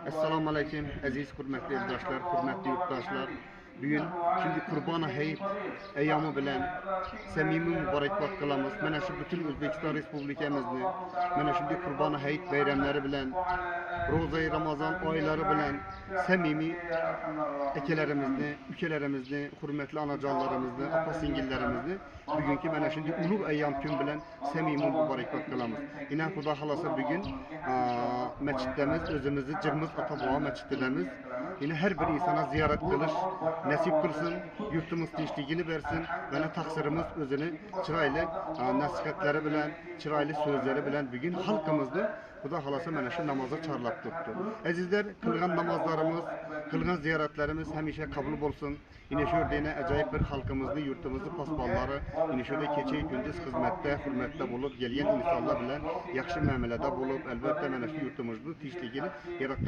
Assalomu alaykum aziz hurmatli eldoshlar, hurmatli yurtdoshlar. Bugun şimdi Qurbon Hayit ayyomi bilan samimiy muborakbod qilamiz. Mana shu butun O'zbekiston Respublikamizni mana shunday Qurbon Hayit bayramlari bilan, ro'zai Ramazon oylari bilan samimiy akalarimizni, ukalarimizni, hurmatli onajonlarimizni, opa singillarimizni bugungi mana shunday ulug' ayyom kun bilan samimiy muborakbod qilamiz. Inan Xudo xolasa bugun masjiddamiz, o'zimizni Jig'miz ota bobo masjididamiz. Yine her bir insana ziyorat qilish nasib qilsin, yurtimiz tinchligini bersin. Mana taqsirimiz o'zini chiroyli nasihatlari bilan, chiroyli so'zlari bilan bugun xalqimizni Xudo xolasa mana shu namozga chorlab turibdi. Azizlar, qilgan namozlarimiz, qilgan ziyoratlarimiz hamisha qabul bo'lsin. Yine shu yerda yana ajoyib bir xalqimizni, yurtimizni posbonlari, yine shu yerda kecha kunduz xizmatda, hurmatda bo'lib kelgan insonlar bilan yaxshi muomalada bo'lib, albatta mana shu yurtimizni tinchligini yaratgan